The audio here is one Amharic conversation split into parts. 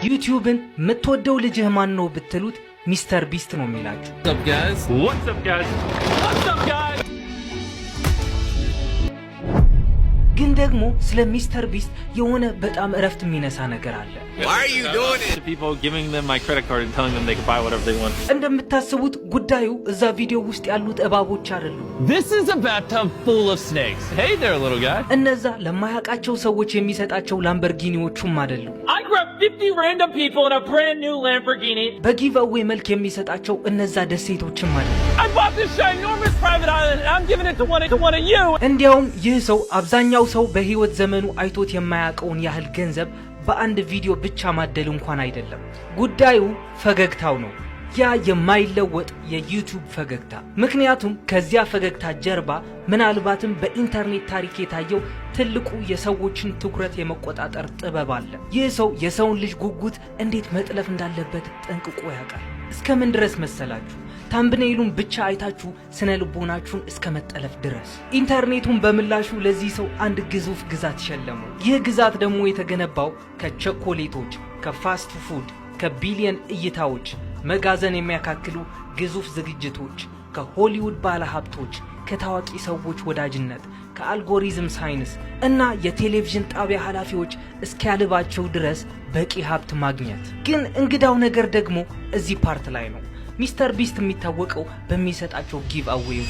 ዩቲዩብን የምትወደው ልጅህ ማን ነው ብትሉት ሚስተር ቢስት ነው የሚላችሁ። What's up, guys? What's up, guys? What's up, guys? ግን ደግሞ ስለ ሚስተር ቢስት የሆነ በጣም እረፍት የሚነሳ ነገር አለ። Why are you doing it? To people, giving them my credit card and telling them they can buy whatever they want. እንደምታስቡት ጉዳዩ እዛ ቪዲዮ ውስጥ ያሉት እባቦች አይደሉም። This is a bathtub full of snakes. Hey there, little guy. እነዛ ለማያውቃቸው ሰዎች የሚሰጣቸው ላምበርጊኒዎቹም አይደሉም። I grabbed 50 random people in a brand new Lamborghini. በ giveaway መልክ የሚሰጣቸው እነዛ ደሴቶችም አይደሉም። I bought this ginormous private island and I'm giving it to one of you. እንዲያውም ይህ ሰው አብዛኛው ሰው በህይወት ዘመኑ አይቶት የማያውቀውን ያህል ገንዘብ በአንድ ቪዲዮ ብቻ ማደል እንኳን አይደለም። ጉዳዩ ፈገግታው ነው። ያ የማይለወጥ የዩቲዩብ ፈገግታ። ምክንያቱም ከዚያ ፈገግታ ጀርባ ምናልባትም በኢንተርኔት ታሪክ የታየው ትልቁ የሰዎችን ትኩረት የመቆጣጠር ጥበብ አለ። ይህ ሰው የሰውን ልጅ ጉጉት እንዴት መጥለፍ እንዳለበት ጠንቅቆ ያውቃል። እስከ ምን ድረስ መሰላችሁ? Thumbnail ኡን ብቻ አይታችሁ ስነ ልቦናችሁን እስከ መጠለፍ ድረስ። ኢንተርኔቱን በምላሹ ለዚህ ሰው አንድ ግዙፍ ግዛት ሸለመው። ይህ ግዛት ደግሞ የተገነባው ከቸኮሌቶች፣ ከ fast food፣ ከቢሊየን እይታዎች፣ መጋዘን የሚያካክሉ ግዙፍ ዝግጅቶች፣ ከሆሊውድ ባለሀብቶች፣ ከታዋቂ ሰዎች ወዳጅነት፣ ከአልጎሪዝም ሳይንስ እና የቴሌቪዥን ጣቢያ ኃላፊዎች እስኪያልባቸው ድረስ በቂ ሀብት ማግኘት። ግን እንግዳው ነገር ደግሞ እዚህ part ላይ ነው። ሚስተር ቢስት የሚታወቀው በሚሰጣቸው giveaway።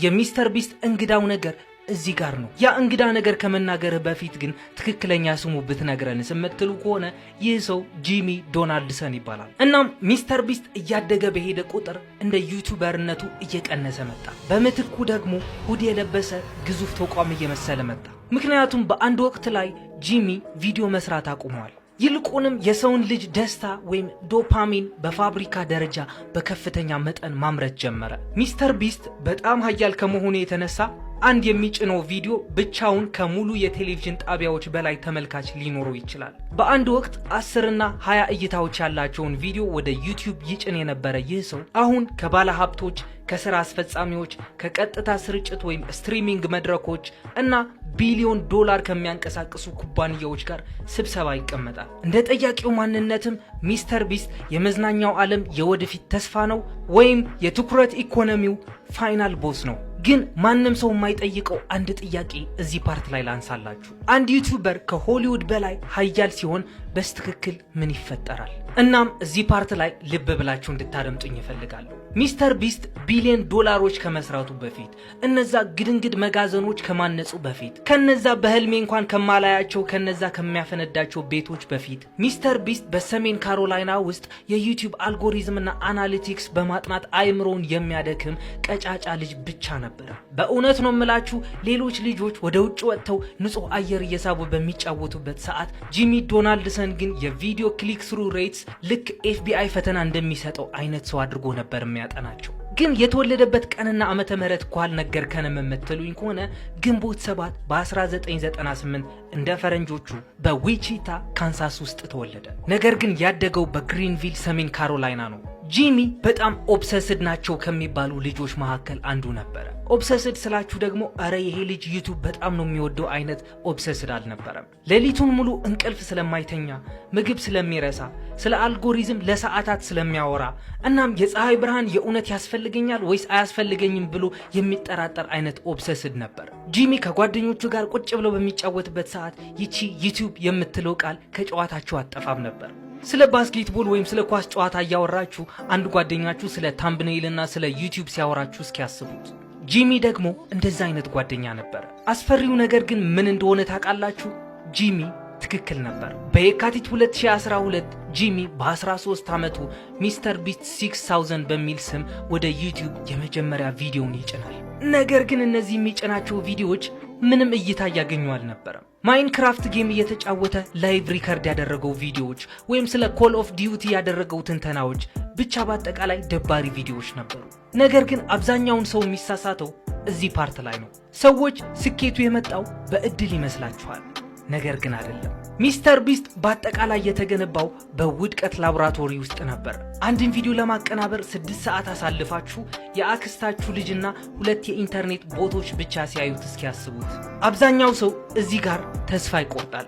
የሚስተር ቢስት እንግዳው ነገር እዚህ ጋር ነው። ያ እንግዳ ነገር ከመናገርህ በፊት ግን ትክክለኛ ስሙ ብትነግረንስ የምትሉ ከሆነ ይህ ሰው ጂሚ ዶናልድሰን ይባላል። እናም ሚስተር ቢስት እያደገ በሄደ ቁጥር እንደ YouTuber ነቱ እየቀነሰ መጣ። በምትኩ ደግሞ hood የለበሰ ግዙፍ ተቋም እየመሰለ መጣ። ምክንያቱም በአንድ ወቅት ላይ ጂሚ ቪዲዮ መስራት አቁመዋል። ይልቁንም የሰውን ልጅ ደስታ ወይም ዶፓሚን በፋብሪካ ደረጃ በከፍተኛ መጠን ማምረት ጀመረ። ሚስተር ቢስት በጣም ሀያል ከመሆኑ የተነሳ አንድ የሚጭነው ቪዲዮ ብቻውን ከሙሉ የቴሌቪዥን ጣቢያዎች በላይ ተመልካች ሊኖረው ይችላል። በአንድ ወቅት 10ና 20 እይታዎች ያላቸውን ቪዲዮ ወደ ዩቲዩብ ይጭን የነበረ ይህ ሰው አሁን ከባለ ሀብቶች፣ ከስራ አስፈጻሚዎች፣ ከቀጥታ ስርጭት ወይም streaming መድረኮች እና ቢሊዮን ዶላር ከሚያንቀሳቅሱ ኩባንያዎች ጋር ስብሰባ ይቀመጣል። እንደ ጠያቂው ማንነትም ሚስተር ቢስት የመዝናኛው ዓለም የወደፊት ተስፋ ነው ወይም የትኩረት ኢኮኖሚው final boss ነው። ግን ማንም ሰው የማይጠይቀው አንድ ጥያቄ እዚህ part ላይ ላንሳላችሁ። አንድ YouTuber ከሆሊውድ በላይ ሀያል ሲሆን በትክክል ምን ይፈጠራል? እናም እዚህ part ላይ ልብ ብላችሁ እንድታደምጡኝ እፈልጋለሁ። ሚስተር ቢስት ቢሊዮን ዶላሮች ከመስራቱ በፊት፣ እነዛ ግድንግድ መጋዘኖች ከማነጹ በፊት፣ ከነዛ በህልሜ እንኳን ከማላያቸው ከነዛ ከሚያፈነዳቸው ቤቶች በፊት ሚስተር ቢስት በሰሜን ካሮላይና ውስጥ የዩቲዩብ አልጎሪዝም ና analytics በማጥናት አይምሮውን የሚያደክም ቀጫጫ ልጅ ብቻ ነበረ። በእውነት ነው የምላችሁ፣ ሌሎች ልጆች ወደ ውጭ ወጥተው ንጹህ አየር እየሳቡ በሚጫወቱበት ሰዓት ጂሚ ዶናልድሰን ግን የቪዲዮ click through rates ልክ ኤፍቢአይ ፈተና እንደሚሰጠው አይነት ሰው አድርጎ ነበር የሚያጠናቸው። ግን የተወለደበት ቀንና ዓመተ ምህረት እኮ አልነገርከንም የምትሉኝ ከሆነ ግንቦት 7 በ1998 እንደ ፈረንጆቹ በዊቺታ ካንሳስ ውስጥ ተወለደ። ነገር ግን ያደገው በግሪንቪል ሰሜን ካሮላይና ነው። ጂሚ በጣም obsessed ናቸው ከሚባሉ ልጆች መካከል አንዱ ነበረ። Obsessed ስላችሁ ደግሞ እረ ይሄ ልጅ ዩቱብ በጣም ነው የሚወደው አይነት obsessed አልነበረም። ሌሊቱን ሙሉ እንቅልፍ ስለማይተኛ፣ ምግብ ስለሚረሳ፣ ስለ አልጎሪዝም ለሰዓታት ስለሚያወራ፣ እናም የፀሐይ ብርሃን የእውነት ያስፈልገኛል ወይስ አያስፈልገኝም ብሎ የሚጠራጠር አይነት obsessed ነበር። ጂሚ ከጓደኞቹ ጋር ቁጭ ብለው በሚጫወትበት ሰዓት ይቺ ዩቲዩብ የምትለው ቃል ከጨዋታቸው አትጠፋም ነበር። ስለ basketball ወይም ስለ ኳስ ጨዋታ እያወራችሁ አንድ ጓደኛችሁ ስለ thumbnail እና ስለ ዩቲዩብ ሲያወራችሁ እስኪያስቡት። ጂሚ ደግሞ እንደዛ አይነት ጓደኛ ነበር። አስፈሪው ነገር ግን ምን እንደሆነ ታውቃላችሁ? ጂሚ ትክክል ነበር። በየካቲት 2012 ጂሚ በ13 ዓመቱ ሚስተር ቢስት 6000 በሚል ስም ወደ ዩቲዩብ የመጀመሪያ ቪዲዮውን ይጭናል። ነገር ግን እነዚህ የሚጭናቸው ቪዲዮዎች ምንም እይታ እያገኙ አልነበረም። ማይንክራፍት game እየተጫወተ live record ያደረገው ቪዲዮዎች ወይም ስለ ኮል ኦፍ ዲዩቲ ያደረገው ትንተናዎች፣ ብቻ በአጠቃላይ ደባሪ ቪዲዮዎች ነበሩ። ነገር ግን አብዛኛውን ሰው የሚሳሳተው እዚህ part ላይ ነው። ሰዎች ስኬቱ የመጣው በእድል ይመስላቸዋል። ነገር ግን አይደለም። ሚስተር ቢስት በአጠቃላይ የተገነባው በውድቀት ላቦራቶሪ ውስጥ ነበር። አንድን ቪዲዮ ለማቀናበር 6 ሰዓት አሳልፋችሁ የአክስታችሁ ልጅና ሁለት የኢንተርኔት bot ኦች ብቻ ሲያዩት እስኪያስቡት። አብዛኛው ሰው እዚህ ጋር ተስፋ ይቆርጣል።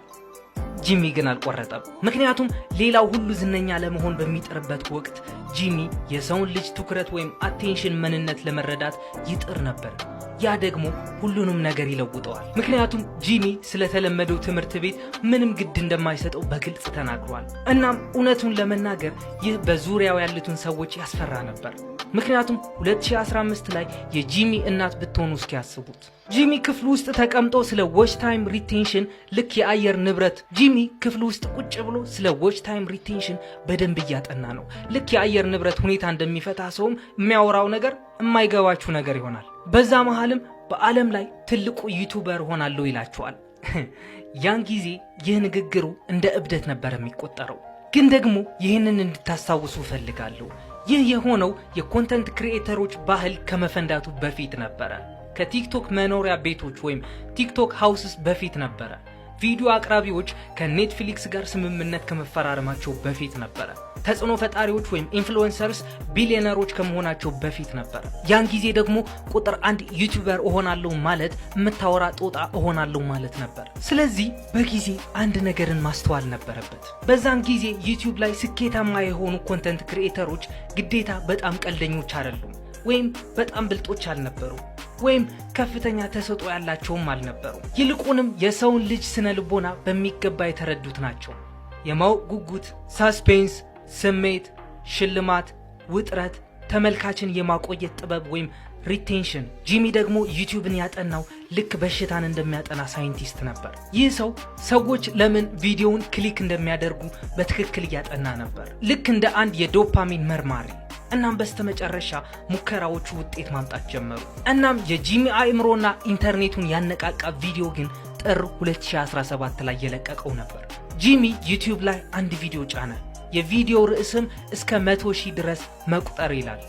ጂሚ ግን አልቆረጠም። ምክንያቱም ሌላው ሁሉ ዝነኛ ለመሆን በሚጥርበት ወቅት ጂሚ የሰውን ልጅ ትኩረት ወይም attention ምንነት ለመረዳት ይጥር ነበር። ያ ደግሞ ሁሉንም ነገር ይለውጠዋል። ምክንያቱም ጂሚ ስለተለመደው ትምህርት ቤት ምንም ግድ እንደማይሰጠው በግልጽ ተናግሯል። እናም እውነቱን ለመናገር ይህ በዙሪያው ያሉትን ሰዎች ያስፈራ ነበር። ምክንያቱም 2015 ላይ የጂሚ እናት ብትሆኑ እስኪ ያስቡት። ጂሚ ክፍሉ ውስጥ ተቀምጦ ስለ watch time retention ልክ የአየር ንብረት ጂሚ ክፍሉ ውስጥ ቁጭ ብሎ ስለ watch time retention በደንብ እያጠና ነው። ልክ የአየር ንብረት ሁኔታ እንደሚፈታ ሰውም የሚያወራው ነገር የማይገባችሁ ነገር ይሆናል። በዛ መሃልም በዓለም ላይ ትልቁ YouTuber ሆናለሁ ይላችኋል። ያን ጊዜ ይህ ንግግሩ እንደ እብደት ነበር የሚቆጠረው። ግን ደግሞ ይህንን እንድታስታውሱ እፈልጋለሁ። ይህ የሆነው የ content creator ኦች ባህል ከመፈንዳቱ በፊት ነበረ። ከ TikTok መኖሪያ ቤቶች ወይም TikTok houses በፊት ነበረ። ቪዲዮ አቅራቢዎች ከ Netflix ጋር ስምምነት ከመፈራረማቸው በፊት ነበረ። ተጽዕኖ ፈጣሪዎች ወይም influencers ቢሊዮነሮች ከመሆናቸው በፊት ነበረ። ያን ጊዜ ደግሞ ቁጥር አንድ YouTuber እሆናለሁ ማለት የምታወራ ጦጣ እሆናለሁ ማለት ነበር። ስለዚህ በጊዜ አንድ ነገርን ማስተዋል ነበረበት። በዛን ጊዜ YouTube ላይ ስኬታማ የሆኑ content creator ኦች ግዴታ በጣም ቀልደኞች አይደሉም፣ ወይም በጣም ብልጦች አልነበሩም፣ ወይም ከፍተኛ ተሰጥኦ ያላቸውም አልነበሩም። ይልቁንም የሰውን ልጅ ስነ ልቦና በሚገባ የተረዱት ናቸው። የማወቅ ጉጉት፣ suspense፣ ስሜት፣ ሽልማት፣ ውጥረት፣ ተመልካችን የማቆየት ጥበብ ወይም retention። ጂሚ ደግሞ YouTube ን ያጠናው ልክ በሽታን እንደሚያጠና ሳይንቲስት ነበር። ይህ ሰው ሰዎች ለምን ቪዲዮውን click እንደሚያደርጉ በትክክል እያጠና ነበር፣ ልክ እንደ አንድ የዶፓሚን መርማሪ። እናም በስተመጨረሻ ሙከራዎቹ ውጤት ማምጣት ጀመሩ። እናም የጂሚ አእምሮና ኢንተርኔቱን ያነቃቃ ቪዲዮ ግን ጥር 2017 ላይ የለቀቀው ነበር። ጂሚ YouTube ላይ አንድ ቪዲዮ ጫነ። የቪዲዮ ርዕስም እስከ 100,000 ድረስ መቁጠር ይላል።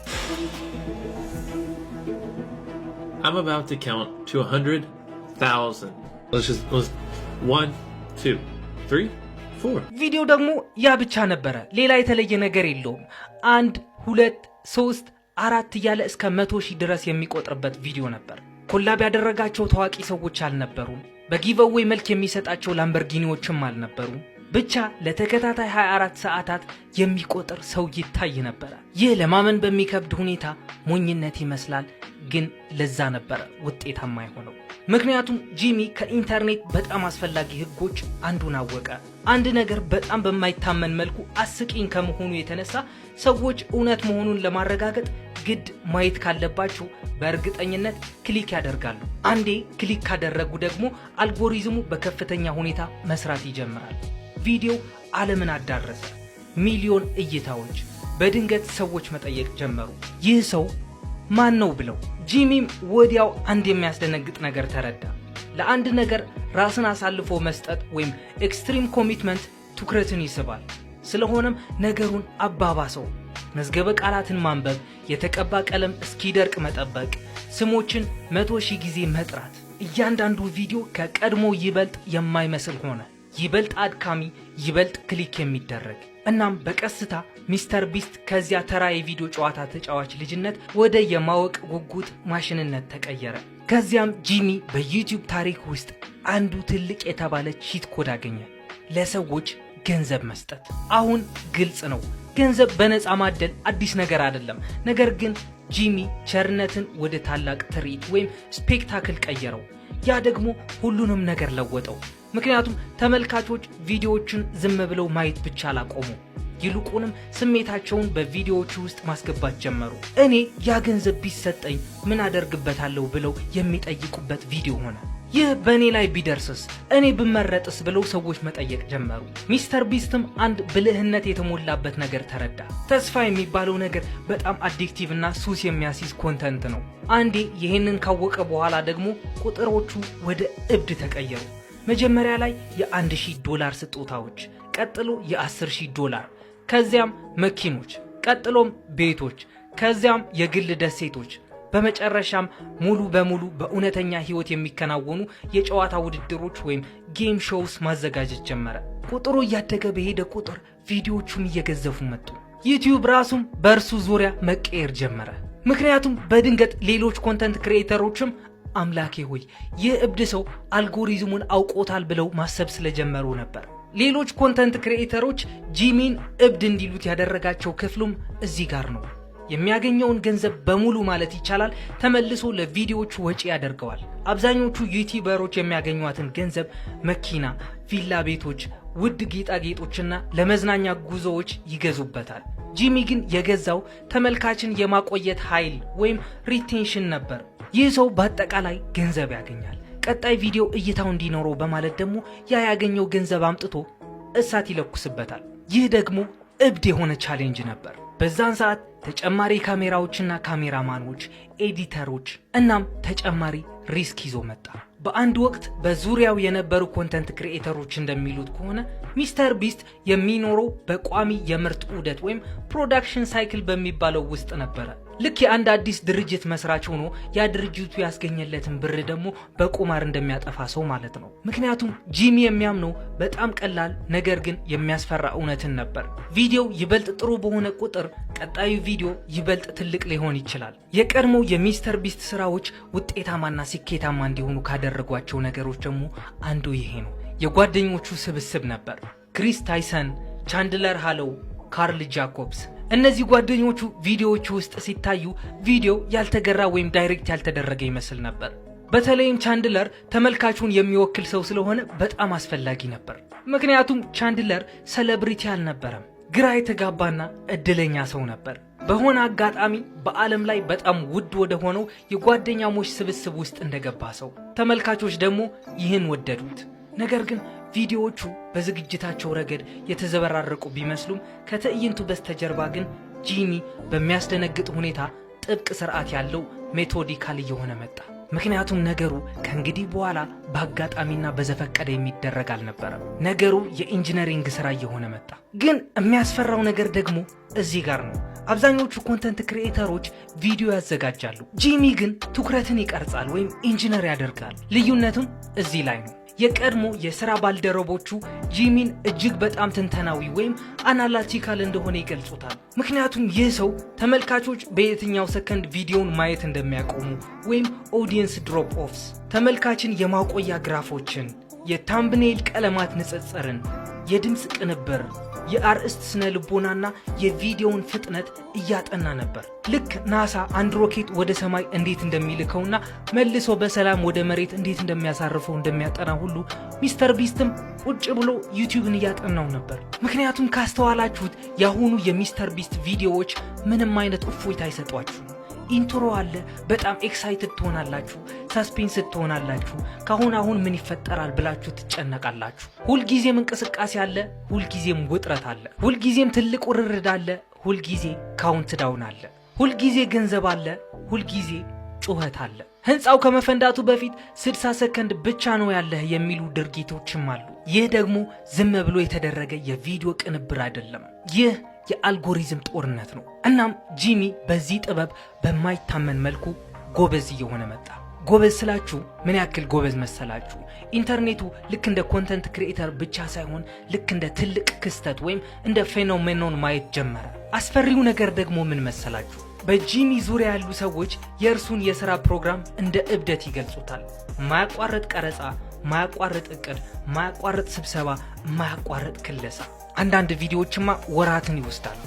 I'm about to count to 100,000. Let's just let's one, two, three, four. ቪዲዮ ደግሞ ያ ብቻ ነበረ። ሌላ የተለየ ነገር የለውም። አንድ፣ ሁለት፣ ሶስት፣ አራት እያለ እስከ 100,000 ድረስ የሚቆጥርበት ቪዲዮ ነበር። Collab ያደረጋቸው ታዋቂ ሰዎች አልነበሩም። በ giveaway መልክ የሚሰጣቸው Lamborghini ዎችም አልነበሩም። ብቻ ለተከታታይ 24 ሰዓታት የሚቆጥር ሰው ይታይ ነበረ። ይህ ለማመን በሚከብድ ሁኔታ ሞኝነት ይመስላል፣ ግን ለዛ ነበረ ውጤታማ የሆነው። ምክንያቱም ጂሚ ከኢንተርኔት በጣም አስፈላጊ ህጎች አንዱን አወቀ። አንድ ነገር በጣም በማይታመን መልኩ አስቂኝ ከመሆኑ የተነሳ ሰዎች እውነት መሆኑን ለማረጋገጥ ግድ ማየት ካለባቸው በእርግጠኝነት click ያደርጋሉ። አንዴ click ካደረጉ ደግሞ አልጎሪዝሙ በከፍተኛ ሁኔታ መስራት ይጀምራል። ቪዲዮው ዓለምን አዳረሰ። ሚሊዮን እይታዎች። በድንገት ሰዎች መጠየቅ ጀመሩ፣ ይህ ሰው ማን ነው ብለው። ጂሚም ወዲያው አንድ የሚያስደነግጥ ነገር ተረዳ። ለአንድ ነገር ራስን አሳልፎ መስጠት ወይም extreme commitment ትኩረትን ይስባል። ስለሆነም ነገሩን አባባሰው። መዝገበ ቃላትን ማንበብ፣ የተቀባ ቀለም እስኪደርቅ መጠበቅ፣ ስሞችን 100,000 ጊዜ መጥራት። እያንዳንዱ ቪዲዮ ከቀድሞ ይበልጥ የማይመስል ሆነ። ይበልጥ አድካሚ፣ ይበልጥ click የሚደረግ። እናም በቀስታ ሚስተር ቢስት ከዚያ ተራ የቪዲዮ ጨዋታ ተጫዋች ልጅነት ወደ የማወቅ ጉጉት ማሽንነት ተቀየረ። ከዚያም ጂሚ በ YouTube ታሪክ ውስጥ አንዱ ትልቅ የተባለ cheat code አገኘ፣ ለሰዎች ገንዘብ መስጠት። አሁን ግልጽ ነው፣ ገንዘብ በነፃ ማደል አዲስ ነገር አይደለም። ነገር ግን ጂሚ ቸርነትን ወደ ታላቅ ትርኢት ወይም spectacle ቀየረው። ያ ደግሞ ሁሉንም ነገር ለወጠው። ምክንያቱም ተመልካቾች ቪዲዮዎችን ዝም ብለው ማየት ብቻ አላቆሙ፣ ይልቁንም ስሜታቸውን በቪዲዮዎቹ ውስጥ ማስገባት ጀመሩ። እኔ ያ ገንዘብ ቢሰጠኝ ምን አደርግበታለሁ ብለው የሚጠይቁበት ቪዲዮ ሆነ። ይህ በእኔ ላይ ቢደርስስ፣ እኔ ብመረጥስ ብለው ሰዎች መጠየቅ ጀመሩ። ሚስተር ቢስትም አንድ ብልህነት የተሞላበት ነገር ተረዳ። ተስፋ የሚባለው ነገር በጣም addictive እና ሱስ የሚያስይዝ content ነው። አንዴ ይህንን ካወቀ በኋላ ደግሞ ቁጥሮቹ ወደ እብድ ተቀየሩ። መጀመሪያ ላይ የ1,000 ዶላር ስጦታዎች፣ ቀጥሎ የ10,000 ዶላር፣ ከዚያም መኪኖች፣ ቀጥሎም ቤቶች፣ ከዚያም የግል ደሴቶች፣ በመጨረሻም ሙሉ በሙሉ በእውነተኛ ህይወት የሚከናወኑ የጨዋታ ውድድሮች ወይም game shows ማዘጋጀት ጀመረ። ቁጥሩ እያደገ በሄደ ቁጥር ቪዲዮዎቹም እየገዘፉ መጡ። YouTube ራሱም በእርሱ ዙሪያ መቀየር ጀመረ። ምክንያቱም በድንገት ሌሎች content creator ኦችም አምላኬ ሆይ፣ ይህ እብድ ሰው አልጎሪዝሙን አውቆታል ብለው ማሰብ ስለጀመሩ ነበር። ሌሎች content creator ኦች ጂሚን እብድ እንዲሉት ያደረጋቸው ክፍሉም እዚህ ጋር ነው። የሚያገኘውን ገንዘብ በሙሉ ማለት ይቻላል ተመልሶ ለቪዲዮዎቹ ወጪ ያደርገዋል። አብዛኞቹ YouTuber ኦች የሚያገኟትን ገንዘብ መኪና፣ ቪላ ቤቶች፣ ውድ ጌጣጌጦችና ለመዝናኛ ጉዞዎች ይገዙበታል። ጂሚ ግን የገዛው ተመልካችን የማቆየት ኃይል ወይም retention ነበር። ይህ ሰው በአጠቃላይ ገንዘብ ያገኛል። ቀጣይ ቪዲዮ እይታው እንዲኖረው በማለት ደግሞ ያ ያገኘው ገንዘብ አምጥቶ እሳት ይለኩስበታል። ይህ ደግሞ እብድ የሆነ challenge ነበር። በዛን ሰዓት ተጨማሪ ካሜራዎችና ካሜራማኖች፣ editor ኦች እናም ተጨማሪ risk ይዞ መጣ። በአንድ ወቅት በዙሪያው የነበሩ content creator ኦች እንደሚሉት ከሆነ ሚስተር ቢስት የሚኖረው በቋሚ የምርት ዑደት ወይም production cycle በሚባለው ውስጥ ነበረ። ልክ የአንድ አዲስ ድርጅት መስራች ሆኖ ያ ድርጅቱ ያስገኘለትን ብር ደግሞ በቁማር እንደሚያጠፋ ሰው ማለት ነው። ምክንያቱም ጂሚ የሚያምነው በጣም ቀላል ነገር ግን የሚያስፈራ እውነትን ነበር። ቪዲዮው ይበልጥ ጥሩ በሆነ ቁጥር ቀጣዩ ቪዲዮ ይበልጥ ትልቅ ሊሆን ይችላል። የቀድሞው የሚስተር ቢስት ስራዎች ውጤታማና ስኬታማ እንዲሆኑ ካደረጓቸው ነገሮች ደግሞ አንዱ ይሄ ነው። የጓደኞቹ ስብስብ ነበር። ክሪስ ታይሰን፣ ቻንድለር ሃለው፣ ካርል ጃኮብስ። እነዚህ ጓደኞቹ ቪዲዮዎቹ ውስጥ ሲታዩ ቪዲዮ ያልተገራ ወይም direct ያልተደረገ ይመስል ነበር። በተለይም ቻንድለር ተመልካቹን የሚወክል ሰው ስለሆነ በጣም አስፈላጊ ነበር። ምክንያቱም ቻንድለር celebrity አልነበረም፣ ግራ የተጋባና እድለኛ ሰው ነበር። በሆነ አጋጣሚ በዓለም ላይ በጣም ውድ ወደ ሆነው የጓደኛሞች ስብስብ ውስጥ እንደገባ ሰው። ተመልካቾች ደግሞ ይህን ወደዱት። ነገር ግን ቪዲዮዎቹ በዝግጅታቸው ረገድ የተዘበራረቁ ቢመስሉም ከትዕይንቱ በስተጀርባ ግን ጂሚ በሚያስደነግጥ ሁኔታ ጥብቅ ስርዓት ያለው methodical እየሆነ መጣ። ምክንያቱም ነገሩ ከእንግዲህ በኋላ በአጋጣሚና በዘፈቀደ የሚደረግ አልነበረም። ነገሩ የ engineering ስራ እየሆነ መጣ። ግን የሚያስፈራው ነገር ደግሞ እዚህ ጋር ነው። አብዛኞቹ content creator ኦች ቪዲዮ ያዘጋጃሉ። ጂሚ ግን ትኩረትን ይቀርጻል ወይም ኢንጂነር ያደርጋል። ልዩነቱም እዚህ ላይ ነው። የቀድሞ የሥራ ባልደረቦቹ ጂሚን እጅግ በጣም ትንተናዊ ወይም analytical እንደሆነ ይገልጹታል። ምክንያቱም ይህ ሰው ተመልካቾች በየትኛው ሰከንድ ቪዲዮን ማየት እንደሚያቆሙ ወይም audience drop offs፣ ተመልካችን የማቆያ ግራፎችን፣ የ thumbnail ቀለማት ንጽጽርን፣ የድምፅ ቅንብር፣ የአርእስት ስነ ልቦናና የቪዲዮውን ፍጥነት እያጠና ነበር። ልክ ናሳ አንድ ሮኬት ወደ ሰማይ እንዴት እንደሚልከውና መልሶ በሰላም ወደ መሬት እንዴት እንደሚያሳርፈው እንደሚያጠና ሁሉ ሚስተር ቢስትም ቁጭ ብሎ ዩቲዩብን እያጠናው ነበር። ምክንያቱም ካስተዋላችሁት የአሁኑ የሚስተር ቢስት ቪዲዮዎች ምንም አይነት እፎይታ አይሰጧችሁም። Intro አለ፣ በጣም excited ትሆናላችሁ፣ suspense ትሆናላችሁ፣ ካሁን አሁን ምን ይፈጠራል ብላችሁ ትጨነቃላችሁ። ሁልጊዜም እንቅስቃሴ አለ፣ ሁልጊዜም ውጥረት አለ፣ ሁልጊዜም ትልቅ ውርርድ አለ፣ ሁልጊዜ countdown አለ፣ ሁልጊዜ ገንዘብ አለ፣ ሁልጊዜ ጩኸት አለ። ህንፃው ከመፈንዳቱ በፊት 60 ሰከንድ ብቻ ነው ያለህ የሚሉ ድርጊቶችም አሉ። ይህ ደግሞ ዝም ብሎ የተደረገ የቪዲዮ ቅንብር አይደለም። ይህ የአልጎሪዝም ጦርነት ነው። እናም ጂሚ በዚህ ጥበብ በማይታመን መልኩ ጎበዝ እየሆነ መጣ። ጎበዝ ስላችሁ ምን ያክል ጎበዝ መሰላችሁ? ኢንተርኔቱ ልክ እንደ content creator ብቻ ሳይሆን ልክ እንደ ትልቅ ክስተት ወይም እንደ phenomenon ማየት ጀመረ። አስፈሪው ነገር ደግሞ ምን መሰላችሁ? በጂሚ ዙሪያ ያሉ ሰዎች የእርሱን የሥራ ፕሮግራም እንደ እብደት ይገልጹታል። ማያቋርጥ ቀረጻ፣ ማያቋርጥ እቅድ፣ ማያቋርጥ ስብሰባ፣ ማያቋርጥ ክለሳ። አንዳንድ ቪዲዮዎችማ ወራትን ይወስዳሉ።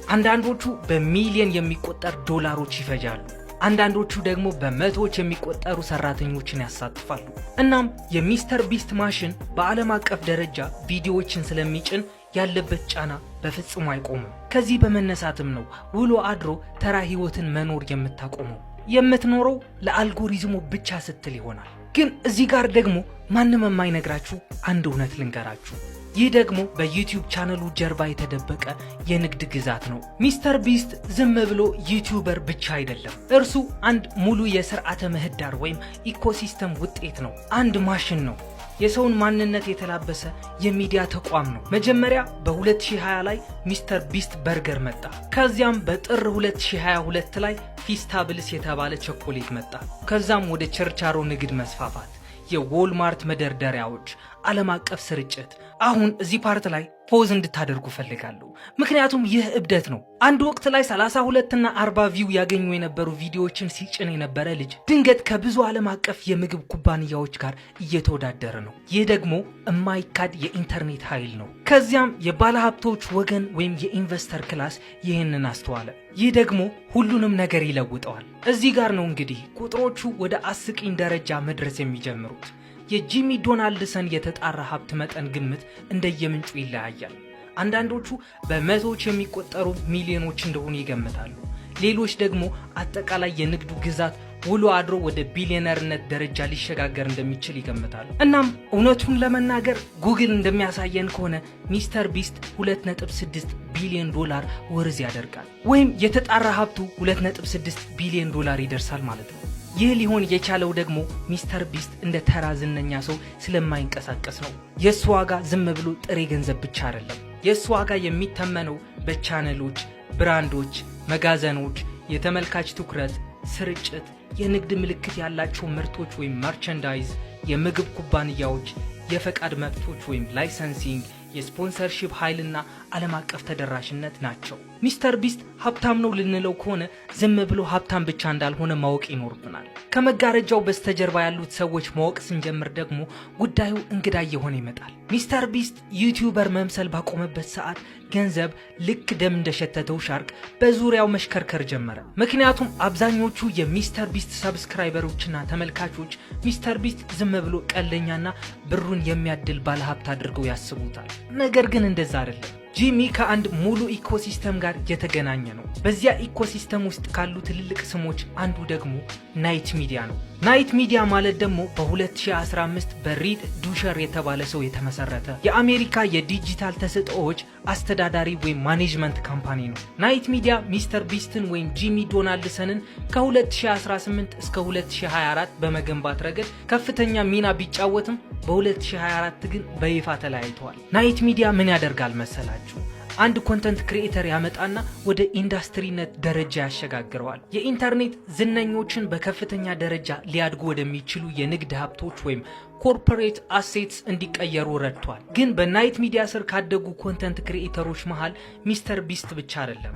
አንዳንዶቹ በሚሊየን የሚቆጠር ዶላሮች ይፈጃሉ። አንዳንዶቹ ደግሞ በመቶዎች የሚቆጠሩ ሰራተኞችን ያሳትፋሉ። እናም የሚስተር ቢስት ማሽን በዓለም አቀፍ ደረጃ ቪዲዮዎችን ስለሚጭን ያለበት ጫና በፍጹም አይቆምም። ከዚህ በመነሳትም ነው ውሎ አድሮ ተራ ህይወትን መኖር የምታቆመው። የምትኖረው ለአልጎሪዝሙ ብቻ ስትል ይሆናል። ግን እዚህ ጋር ደግሞ ማንም የማይነግራችሁ አንድ እውነት ልንገራችሁ። ይህ ደግሞ በዩቲዩብ ቻነሉ ጀርባ የተደበቀ የንግድ ግዛት ነው። ሚስተር ቢስት ዝም ብሎ YouTuber ብቻ አይደለም። እርሱ አንድ ሙሉ የስርዓተ ምህዳር ወይም ecosystem ውጤት ነው። አንድ ማሽን ነው። የሰውን ማንነት የተላበሰ የሚዲያ ተቋም ነው። መጀመሪያ በ2020 ላይ ሚስተር ቢስት በርገር መጣ። ከዚያም በጥር 2022 ላይ ፊስታብልስ የተባለ ቸኮሌት መጣ። ከዛም ወደ ችርቻሮ ንግድ መስፋፋት፣ የዎልማርት መደርደሪያዎች፣ ዓለም አቀፍ ስርጭት። አሁን እዚህ part ላይ pause እንድታደርጉ ፈልጋለሁ። ምክንያቱም ይህ እብደት ነው። አንድ ወቅት ላይ 32 እና 40 view ያገኙ የነበሩ ቪዲዮዎችን ሲጭን የነበረ ልጅ ድንገት ከብዙ ዓለም አቀፍ የምግብ ኩባንያዎች ጋር እየተወዳደረ ነው። ይህ ደግሞ የማይካድ የኢንተርኔት ኃይል ነው። ከዚያም የባለሀብቶች ወገን ወይም የ investor class ይህንን አስተዋለ። ይህ ደግሞ ሁሉንም ነገር ይለውጠዋል። እዚህ ጋር ነው እንግዲህ ቁጥሮቹ ወደ አስቂኝ ደረጃ መድረስ የሚጀምሩት። የጂሚ ዶናልድሰን የተጣራ ሀብት መጠን ግምት እንደየምንጩ ይለያያል። አንዳንዶቹ በመቶዎች የሚቆጠሩ ሚሊዮኖች እንደሆኑ ይገምታሉ። ሌሎች ደግሞ አጠቃላይ የንግዱ ግዛት ውሎ አድሮ ወደ ቢሊዮነርነት ደረጃ ሊሸጋገር እንደሚችል ይገምታሉ። እናም እውነቱን ለመናገር ጉግል እንደሚያሳየን ከሆነ ሚስተር ቢስት 2.6 ቢሊዮን ዶላር worth ያደርጋል፣ ወይም የተጣራ ሀብቱ 2.6 ቢሊዮን ዶላር ይደርሳል ማለት ነው። ይህ ሊሆን የቻለው ደግሞ ሚስተር ቢስት እንደ ተራ ዝነኛ ሰው ስለማይንቀሳቀስ ነው። የእሱ ዋጋ ዝም ብሎ ጥሬ ገንዘብ ብቻ አይደለም። የእሱ ዋጋ የሚተመነው በቻነሎች፣ ብራንዶች፣ መጋዘኖች፣ የተመልካች ትኩረት፣ ስርጭት፣ የንግድ ምልክት ያላቸው ምርቶች ወይም merchandise፣ የምግብ ኩባንያዎች፣ የፈቃድ መብቶች ወይም licensing፣ የ sponsorship ኃይልና ዓለም አቀፍ ተደራሽነት ናቸው። ሚስተር ቢስት ሀብታም ነው ልንለው ከሆነ ዝም ብሎ ሀብታም ብቻ እንዳልሆነ ማወቅ ይኖርብናል። ከመጋረጃው በስተጀርባ ያሉት ሰዎች ማወቅ ስንጀምር ደግሞ ጉዳዩ እንግዳ እየሆነ ይመጣል። ሚስተር ቢስት YouTuber መምሰል ባቆመበት ሰዓት ገንዘብ ልክ ደም እንደሸተተው ሻርክ በዙሪያው መሽከርከር ጀመረ። ምክንያቱም አብዛኞቹ የሚስተር ቢስት subscriber ኦችና ተመልካቾች ሚስተር ቢስት ዝም ብሎ ቀልደኛና ብሩን የሚያድል ባለሀብት አድርገው ያስቡታል። ነገር ግን እንደዛ አይደለም። ጂሚ ከአንድ ሙሉ ecosystem ጋር የተገናኘ ነው። በዚያ ecosystem ውስጥ ካሉ ትልልቅ ስሞች አንዱ ደግሞ ናይት ሚዲያ ነው። ናይት ሚዲያ ማለት ደግሞ በ2015 በሪድ ዱሸር የተባለ ሰው የተመሰረተ የአሜሪካ የዲጂታል ተሰጥኦዎች አስተዳዳሪ ወይም management company ነው። ናይት ሚዲያ ሚስተር ቢስትን ወይም ጂሚ ዶናልድሰንን ከ2018 እስከ 2024 በመገንባት ረገድ ከፍተኛ ሚና ቢጫወትም በ2024 ግን በይፋ ተለያይተዋል። ናይት ሚዲያ ምን ያደርጋል መሰላችሁ? አንድ content creator ያመጣና ወደ ኢንዱስትሪነት ደረጃ ያሸጋግረዋል። የኢንተርኔት ዝነኞችን በከፍተኛ ደረጃ ሊያድጉ ወደሚችሉ የንግድ ሀብቶች ወይም corporate assets እንዲቀየሩ ረድቷል። ግን በናይት ሚዲያ ስር ካደጉ content creator ኦች መሃል ሚስተር ቢስት ብቻ አይደለም፣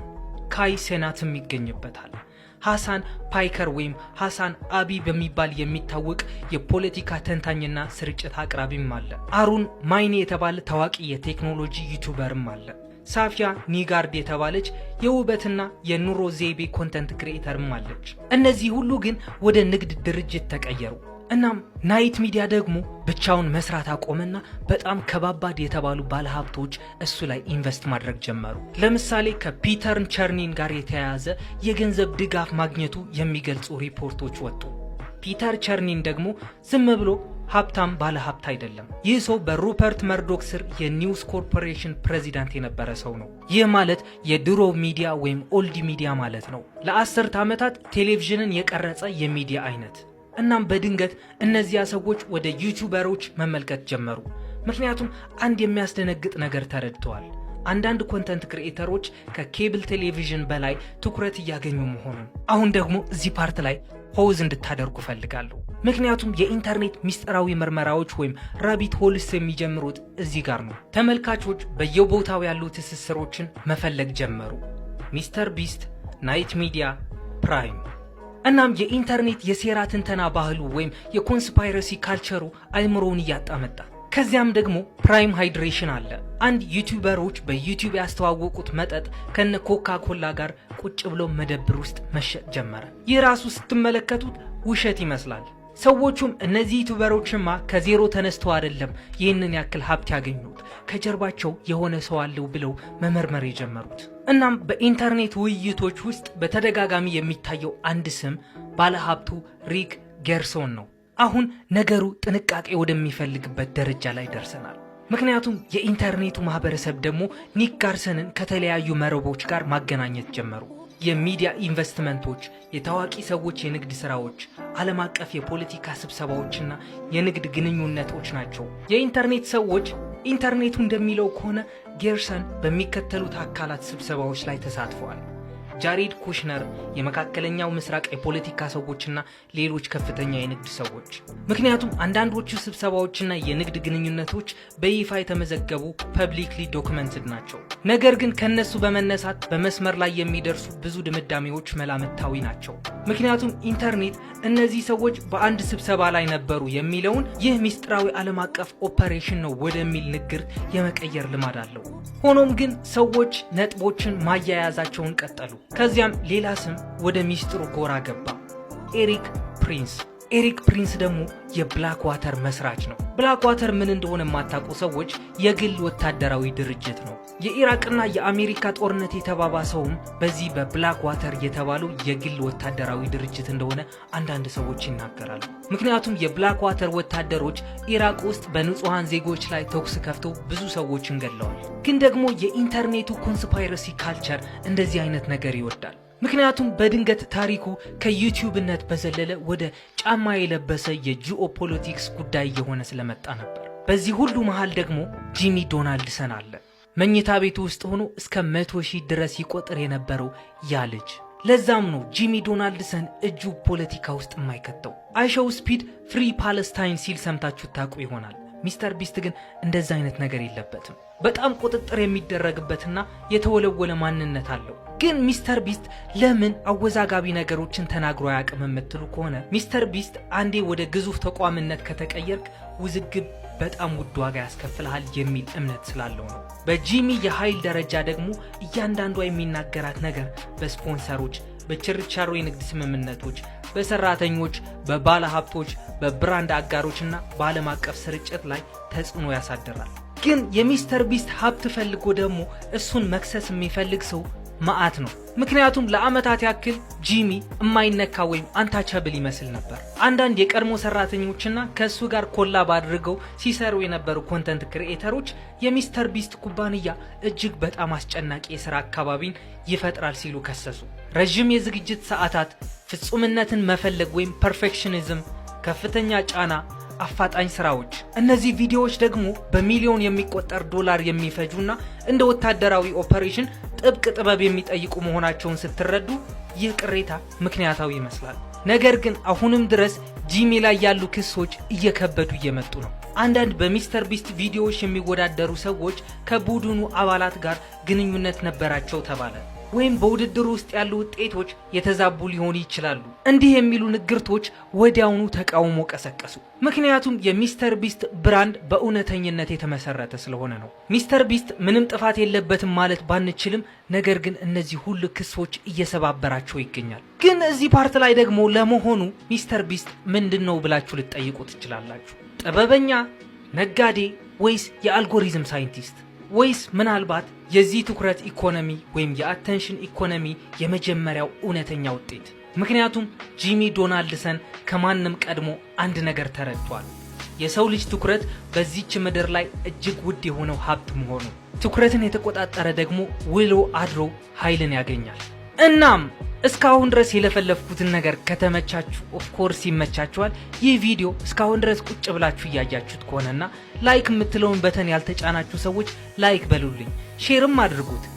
ካይ ሴናትም ይገኝበታል። ሐሳን ፓይከር ወይም ሐሳን አቢ በሚባል የሚታወቅ የፖለቲካ ተንታኝና ስርጭት አቅራቢም አለ። አሩን ማይኔ የተባለ ታዋቂ የቴክኖሎጂ YouTuber ም አለ። ሳፊያ ኒጋርድ የተባለች የውበትና የኑሮ ዘይቤ content creator ም አለች። እነዚህ ሁሉ ግን ወደ ንግድ ድርጅት ተቀየሩ። እናም ናይት ሚዲያ ደግሞ ብቻውን መስራት አቆመና በጣም ከባባድ የተባሉ ባለሀብቶች እሱ ላይ invest ማድረግ ጀመሩ። ለምሳሌ ከፒተር ቸርኒን ጋር የተያያዘ የገንዘብ ድጋፍ ማግኘቱ የሚገልጹ ሪፖርቶች ወጡ። ፒተር ቸርኒን ደግሞ ዝም ብሎ ሀብታም ባለሀብት አይደለም። ይህ ሰው በሩፐርት መርዶክ ስር የኒውስ ኮርፖሬሽን ፕሬዚዳንት የነበረ ሰው ነው። ይህ ማለት የድሮ ሚዲያ ወይም old media ማለት ነው። ለ10 ዓመታት ቴሌቪዥንን የቀረጸ የሚዲያ አይነት። እናም በድንገት እነዚያ ሰዎች ወደ YouTuber ኦች መመልከት ጀመሩ። ምክንያቱም አንድ የሚያስደነግጥ ነገር ተረድተዋል። አንዳንድ content creator ኦች ከኬብል ቴሌቪዥን በላይ ትኩረት እያገኙ መሆኑን። አሁን ደግሞ እዚህ part ላይ pause እንድታደርጉ እፈልጋለሁ። ምክንያቱም የኢንተርኔት ሚስጥራዊ ምርመራዎች ወይም rabbit holes የሚጀምሩት እዚህ ጋር ነው። ተመልካቾች በየቦታው ያሉ ትስስሮችን መፈለግ ጀመሩ። ሚስተር ቢስት፣ ናይት ሚዲያ፣ ፕራይም። እናም የኢንተርኔት የሴራ ትንተና ባህሉ ወይም የ conspiracy culture ኡ አይምሮውን እያጣ መጣ። ከዚያም ደግሞ ፕራይም ሃይድሬሽን አለ። አንድ YouTuber ኦች በዩቲዩብ ያስተዋወቁት መጠጥ ከነ ኮካ ኮላ ጋር ቁጭ ብሎ መደብር ውስጥ መሸጥ ጀመረ። ይህ ራሱ ስትመለከቱት ውሸት ይመስላል። ሰዎቹም እነዚህ YouTuber ኦችማ ከዜሮ ተነስተው አይደለም ይህንን ያክል ሀብት ያገኙት፣ ከጀርባቸው የሆነ ሰው አለው ብለው መመርመር የጀመሩት። እናም በኢንተርኔት ውይይቶች ውስጥ በተደጋጋሚ የሚታየው አንድ ስም ባለሀብቱ ሪክ ጌርሶን ነው። አሁን ነገሩ ጥንቃቄ ወደሚፈልግበት ደረጃ ላይ ደርሰናል። ምክንያቱም የኢንተርኔቱ ማህበረሰብ ደግሞ ኒክ ጋርሰንን ከተለያዩ መረቦች ጋር ማገናኘት ጀመሩ። የሚዲያ ኢንቨስትመንቶች፣ የታዋቂ ሰዎች የንግድ ስራዎች፣ ዓለም አቀፍ የፖለቲካ ስብሰባዎችና የንግድ ግንኙነቶች ናቸው። የኢንተርኔት ሰዎች ኢንተርኔቱ እንደሚለው ከሆነ ጌርሰን በሚከተሉት አካላት ስብሰባዎች ላይ ተሳትፈዋል። ጃሬድ ኩሽነር፣ የመካከለኛው ምስራቅ የፖለቲካ ሰዎችና ሌሎች ከፍተኛ የንግድ ሰዎች። ምክንያቱም አንዳንዶቹ ስብሰባዎችና የንግድ ግንኙነቶች በይፋ የተመዘገቡ፣ publicly documented ናቸው። ነገር ግን ከነሱ በመነሳት በመስመር ላይ የሚደርሱ ብዙ ድምዳሜዎች መላምታዊ ናቸው። ምክንያቱም ኢንተርኔት እነዚህ ሰዎች በአንድ ስብሰባ ላይ ነበሩ የሚለውን ይህ ሚስጥራዊ ዓለም አቀፍ ኦፐሬሽን ነው ወደሚል ንግርት የመቀየር ልማድ አለው። ሆኖም ግን ሰዎች ነጥቦችን ማያያዛቸውን ቀጠሉ። ከዚያም ሌላ ስም ወደ ሚስጥሩ ጎራ ገባ። ኤሪክ ፕሪንስ። ኤሪክ ፕሪንስ ደግሞ የብላክ ዋተር መስራች ነው። ብላክ ዋተር ምን እንደሆነ የማታውቁ ሰዎች፣ የግል ወታደራዊ ድርጅት ነው። የኢራቅና የአሜሪካ ጦርነት የተባባሰውም በዚህ በብላክ ዋተር የተባለው የግል ወታደራዊ ድርጅት እንደሆነ አንዳንድ ሰዎች ይናገራሉ። ምክንያቱም የብላክ ዋተር ወታደሮች ኢራቅ ውስጥ በንጹሐን ዜጎች ላይ ተኩስ ከፍተው ብዙ ሰዎችን ገድለዋል። ግን ደግሞ የኢንተርኔቱ conspiracy culture እንደዚህ አይነት ነገር ይወዳል። ምክንያቱም በድንገት ታሪኩ ከዩቲዩብነት በዘለለ ወደ ጫማ የለበሰ የጂኦፖለቲክስ ጉዳይ እየሆነ ስለመጣ ነበር። በዚህ ሁሉ መሃል ደግሞ ጂሚ ዶናልድሰን አለ። መኝታ ቤቱ ውስጥ ሆኖ እስከ 100,000 ድረስ ይቆጥር የነበረው ያ ልጅ። ለዛም ነው ጂሚ ዶናልድሰን እጁ ፖለቲካ ውስጥ የማይከተው። አይሾው ስፒድ "Free Palestine" ሲል ሰምታችሁ ታውቁ ይሆናል። ሚስተር ቢስት ግን እንደዛ አይነት ነገር የለበትም። በጣም ቁጥጥር የሚደረግበትና የተወለወለ ማንነት አለው። ግን ሚስተር ቢስት ለምን አወዛጋቢ ነገሮችን ተናግሮ አያውቅም የምትሉ ከሆነ፣ ሚስተር ቢስት አንዴ ወደ ግዙፍ ተቋምነት ከተቀየርክ ውዝግብ በጣም ውድ ዋጋ ያስከፍልሃል የሚል እምነት ስላለው ነው። በጂሚ የኃይል ደረጃ ደግሞ እያንዳንዷ የሚናገራት ነገር በስፖንሰሮች፣ በችርቻሮ የንግድ ስምምነቶች፣ በሰራተኞች፣ በባለ ሀብቶች፣ በ brand አጋሮችና በዓለም አቀፍ ስርጭት ላይ ተጽዕኖ ያሳድራል። ግን የሚስተር ቢስት ሀብት ፈልጎ ደግሞ እሱን መክሰስ የሚፈልግ ሰው መዓት ነው። ምክንያቱም ለዓመታት ያክል ጂሚ የማይነካ ወይም untouchable ይመስል ነበር። አንዳንድ የቀድሞ ሰራተኞችና ከእሱ ጋር collab አድርገው ሲሰሩ የነበሩ content creator ኦች የሚስተር ቢስት ኩባንያ እጅግ በጣም አስጨናቂ የስራ አካባቢን ይፈጥራል ሲሉ ከሰሱ። ረዥም የዝግጅት ሰዓታት፣ ፍጹምነትን መፈለግ ወይም perfectionism፣ ከፍተኛ ጫና፣ አፋጣኝ ስራዎች። እነዚህ ቪዲዮዎች ደግሞ በሚሊዮን የሚቆጠር ዶላር የሚፈጁና እንደ ወታደራዊ ኦፐሬሽን ጥብቅ ጥበብ የሚጠይቁ መሆናቸውን ስትረዱ ይህ ቅሬታ ምክንያታዊ ይመስላል። ነገር ግን አሁንም ድረስ ጂሚ ላይ ያሉ ክሶች እየከበዱ እየመጡ ነው። አንዳንድ በሚስተር ቢስት ቪዲዮዎች የሚወዳደሩ ሰዎች ከቡድኑ አባላት ጋር ግንኙነት ነበራቸው ተባለ፣ ወይም በውድድሩ ውስጥ ያሉ ውጤቶች የተዛቡ ሊሆኑ ይችላሉ። እንዲህ የሚሉ ንግርቶች ወዲያውኑ ተቃውሞ ቀሰቀሱ። ምክንያቱም የሚስተር ቢስት brand በእውነተኝነት የተመሰረተ ስለሆነ ነው። ሚስተር ቢስት ምንም ጥፋት የለበትም ማለት ባንችልም፣ ነገር ግን እነዚህ ሁሉ ክሶች እየሰባበራቸው ይገኛል። ግን እዚህ part ላይ ደግሞ ለመሆኑ ሚስተር ቢስት ምንድን ነው ብላችሁ ልትጠይቁ ትችላላችሁ። ጥበበኛ፣ ነጋዴ ወይስ የ algorithm scientist? ወይስ ምናልባት የዚህ ትኩረት ኢኮኖሚ ወይም የ attention economy የመጀመሪያው እውነተኛ ውጤት? ምክንያቱም ጂሚ ዶናልድሰን ከማንም ቀድሞ አንድ ነገር ተረድቷል። የሰው ልጅ ትኩረት በዚች ምድር ላይ እጅግ ውድ የሆነው ሀብት መሆኑ። ትኩረትን የተቆጣጠረ ደግሞ ውሎ አድሮ ኃይልን ያገኛል። እናም እስካሁን ድረስ የለፈለፍኩትን ነገር ከተመቻችሁ፣ of course ይመቻችኋል። ይህ ቪዲዮ እስካሁን ድረስ ቁጭ ብላችሁ እያያችሁት ከሆነና like የምትለውን button ያልተጫናችሁ ሰዎች like በሉልኝ፣ share ም አድርጉት።